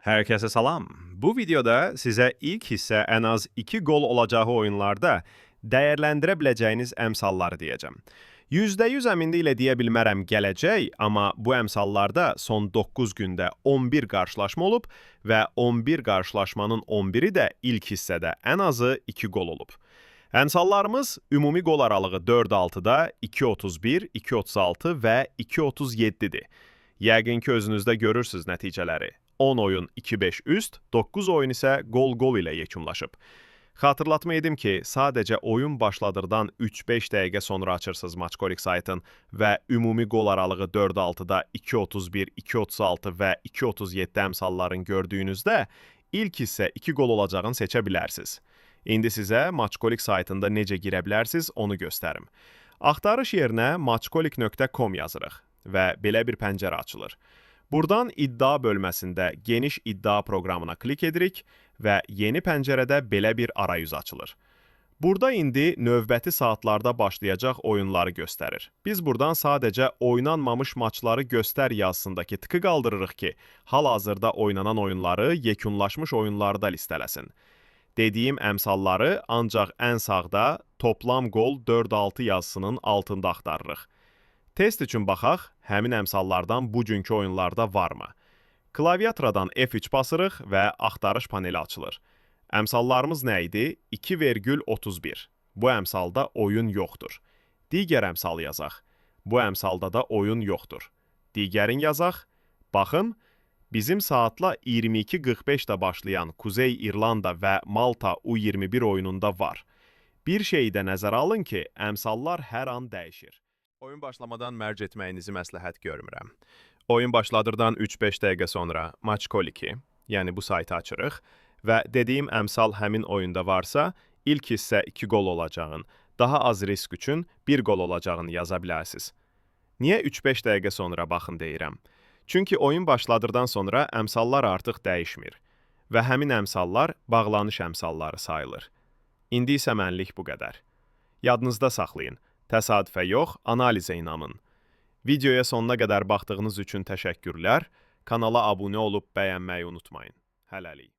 Herkese salam. Bu videoda size ilk hisse en az 2 gol olacağı oyunlarda değerlendirebileceğiniz əmsalları deyəcəm. %100 əminliklə deyə bilmərəm gələcək, amma bu əmsallarda son 9 gündə 11 qarşılaşma olub və 11 qarşılaşmanın 11-i də ilk hissədə ən azı 2 gol olub. Əmsallarımız ümumi gol aralığı 4-6-da 2.31, 2.36 və 2.37-dir. Yəqin ki özünüzdə görürsüz nəticələri. 10 oyun 2-5 üst, 9 oyun isə gol-gol ilə yekunlaşıb. Xatırlatma edim ki, sadəcə oyun başladırdan 3-5 dəqiqə sonra açırsınız Maçkolik saytın və ümumi gol aralığı 4-6-da 2.31, 2.36 və 2.37 əmsalların gördüyünüzdə ilk hissə 2 gol olacağını seçə bilərsiniz. İndi sizə Maçkolik saytında necə girə bilərsiniz, onu göstərim. Axtarış yerinə maçkolik.com yazırıq və belə bir pəncərə açılır. Buradan iddia bölməsində geniş iddia proqramına klik edirik və yeni pəncərədə belə bir arayüz açılır. Burada indi növbəti saatlarda başlayacaq oyunları göstərir. Biz buradan sadəcə oynanmamış maçları göstər yazısındakı tıkı qaldırırıq ki, hal-hazırda oynanan oyunları yekunlaşmış oyunlarda listələsin. Dediyim əmsalları ancaq ən sağda toplam qol 4-6 yazısının altında axtarırıq. Test üçün baxaq, həmin əmsallardan bugünkü oyunlarda varmı? Klaviaturadan F3 basırıq və axtarış paneli açılır. Əmsallarımız nə idi? 2,31. Bu əmsalda oyun yoxdur. Digər əmsalı yazaq. Bu əmsalda da oyun yoxdur. Digərin yazaq. Baxın, bizim saatla 22:45-də başlayan Kuzey İrlanda və Malta U21 oyununda var. Bir şeyi də nəzərə alın ki, əmsallar hər an dəyişir. Oyun başlamadan mərc etməyinizi məsləhət görmürəm. Oyun başladırdan 3-5 dəqiqə sonra Maçkolik-i, yəni bu saytı açırıq və dediyim əmsal həmin oyunda varsa, ilk hissə 2 gol olacağın, daha az risk üçün 1 gol olacağını yaza bilərsiniz. Niyə 3-5 dəqiqə sonra baxın deyirəm? Çünki oyun başladırdan sonra əmsallar artıq dəyişmir və həmin əmsallar bağlanış əmsalları sayılır. İndi isə mənlik bu qədər. Yadınızda saxlayın. Təsadüfə yox, analizə inanın. Videoya sonuna qədər baxdığınız üçün təşəkkürlər. Kanala abunə olub bəyənməyi unutmayın. Hələlik.